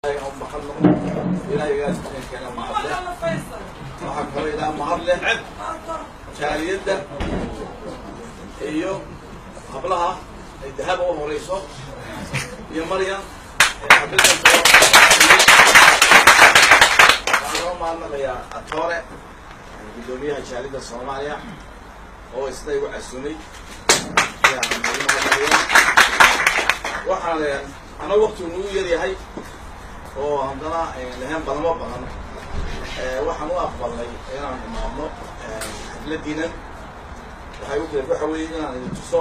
Ilaahay mahad noqo, Ilaahay keena mahad leh. Waxaa kaloo Ilaah mahad leh jaaliyadda iyo hablaha ay Dahaba u horeyso iyo Maryam xabidan. Waxaan loo mahadnaqayaa Atoore, guddoomiyaha jaaliyadda Soomaaliya, oo isna igu casumay. Waxaan ana waktigu nagu yar yahay oo haddana lahayn balamo badan, waxaan u aqbalnay inaan imaadno xafladiinan. Waxay u kale waxa weeye inaan idin tuso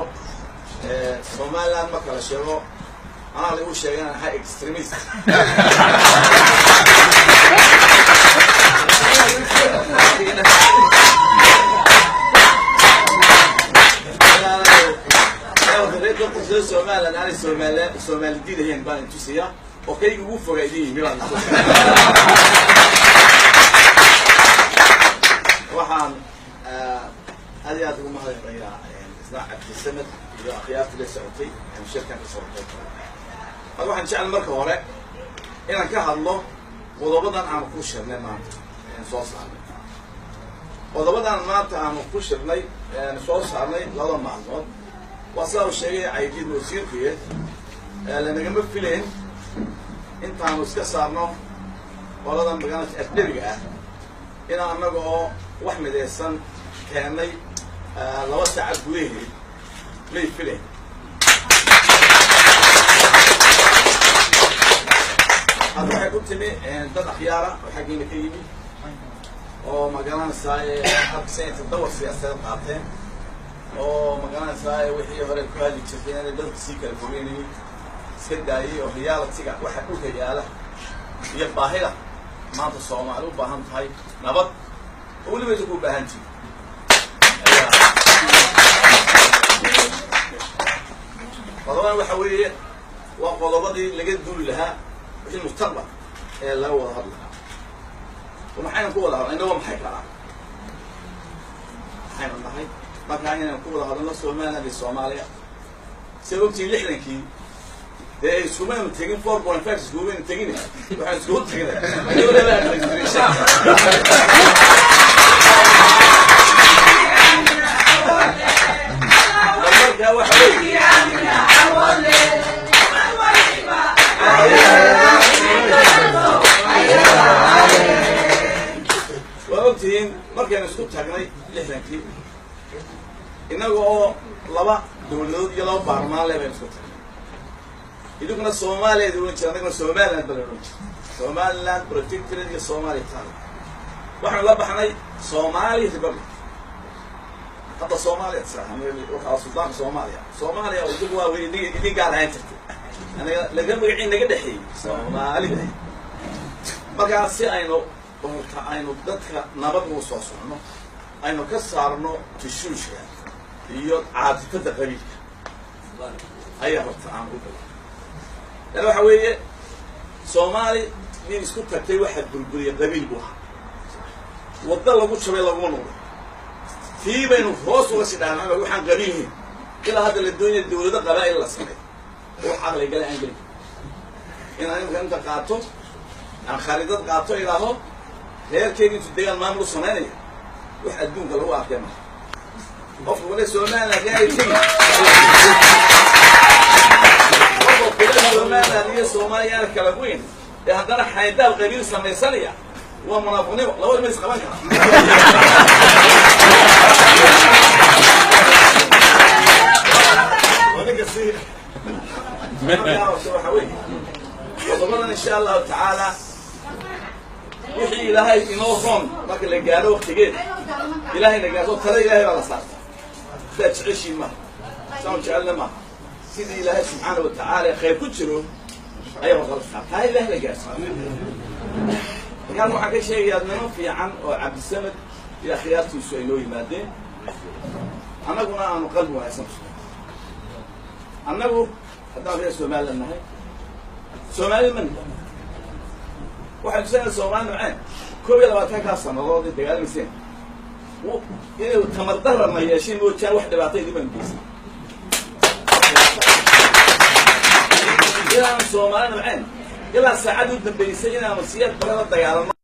Somaliland. Marka la sheego, anaa la igu sheegay inaan ahay extremist. Somaliland aanay Somaal Soomaali diidahayn baan idin tusiyaa, oo kayga ugu fogaa idin yimi baan. Waxaan aad iyo aad ugu mahadnaqayaa isna Cabdisamed iyo akhyaartii la socotay shirkan ka soo qayb. Marka waxaan jecel marka hore inaan ka hadlo qodobadan aanu ku shirnay maanta, soo saarnay. Qodobadan maanta aanu ku shirnay, soo saarnay 2 maalmood, waa sidaa uu sheegay Caydiid wasiirkuye. Lanagama filayn intaanu iska saarno qoladan magaalada ajnabiga ah inaan annaga oo wax midaysan keennay 2 saacad gudaheed, may filayn. Hadda waxay ku timi dad akhyaara oo xaggiina ka yimi oo magaranaysaa arkaysa intay dawar siyaasadeed qaateen, oo magaranaysaa wixii hore ku hadli jirtay inay dadka sii kala fogeynayay iska daayay, oo reality-ga waxa dhulka yaala iyo baahida maanta Soomaali u baahan tahay nabad, oo weliba idinku u baahan tihi. Qodobadan waxa weeye waa qodobadii laga duuli lahaa wixii mustaqbal ee laga wada hadli lahaa. Maxaynu ku wada hadla inagoo maxay kalaa maxaynu nahay? Markaa inaynu ku wada hadalno Somaliland iyo Soomaaliya, siad ogtihiin 60-kii dee iskumaynu tegin 4.5, iskumaynu tegin, waxaan iskugu tegnay administration. Markaa waxa wey waa ogtihiin markaynu isku tagnay 60-kii innaga oo 2 dawladood iyo 2 baarlamaan le baynu isku tagnay. Idinkuna Soomaaliya ohan jira, annaguna Somaliland ba la odhan jira, Somaliland Protectorate iyo Somalia Tali. Waxaanu la baxnay Somali Republic. Hadda Soomaaliya wakaa suldaanka Soomaaliya, Soomaaliya idinku waa idin gaar ahaan jirtay, anaga laga magacii naga dhexeeyey Soomaalida. Markaa si aynu horta aynu dadka nabad ugu soo socno, aynu ka saarno tushuushka iyo caatifada qabiilka ayaa horta aan u bila. Lan waxa weeye Soomaali nin isku tagtay waxaa burburiyay qabiil buu ahaa, waddo lagu jabay laguma noqdo. Tii baynu hoos uga sii dhaarnay waxaan qabiilhiin ilaa hadda la doonaya dawlado qabaa'il la sameey oo wax caqli gale aan gelin. Inaan imika inta qaato aan khariidad qaato idhaaho reerkeyga intuu degaan maamul u samaynaya, wax adduunka lagu arkay maha. Qofka kule Somaliland yaanay tegi, qofka kule Somaliland iyo Soomaaliya yaana kala goyn ee haddana xayndaab qabiil samaysanaya, waa munaafiqnimo. Labada ma is qaban kara. Waxa wey qodobadan insha Allahu tacaala wixii Ilaahay inoo roon marka la gaaro waktigeed Ilaahayna gaarso. Tala Ilahay baa la saarta, sidaad jeceshiin maaha, saan jecelna maaha, sidii Ilaahay subxaana watacaala khayr ku jiro ayaa horta la saarta, taa Ilahay la gaarso. Markaan waxaan ka sheegayaa niman fiican oo Cabdisamed iyo akhyaartiisu ay noo yimaadeen, annaguna aanu qalbi wanaagsan tusnay. Annagu haddaan reer Somaliland nahay, Soomaali ma nihin, waxay tusayna Soomaali noceen 21-kaa sanadood ay dagaalamayseen inay tamar darana yeesheen moojaan, wax dhibaata idin baan geysan. Inaan Soomaali noceen Ilaa saacadii u dambeysay inaanu Siyaad Bare la dagaalano.